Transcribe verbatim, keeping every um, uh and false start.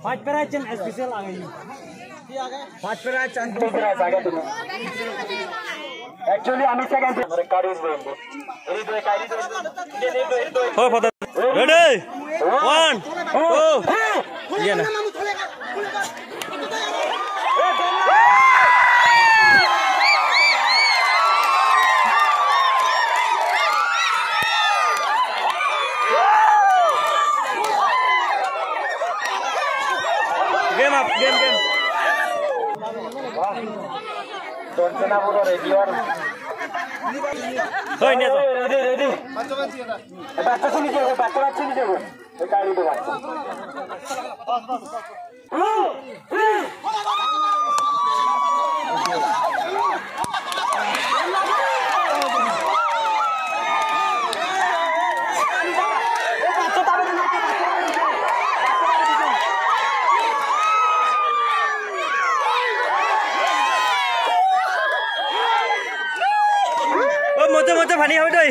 First prize chen special age. First prize chen special age. Actually, ami second. Hoi, father. Ready? One, two. Iye na. Game up, game, game. Hoi, niye to. Ready, ready. Baccha sini jabe, baccha, baccha sini jabe. O, mote, mote, pani hoi doi.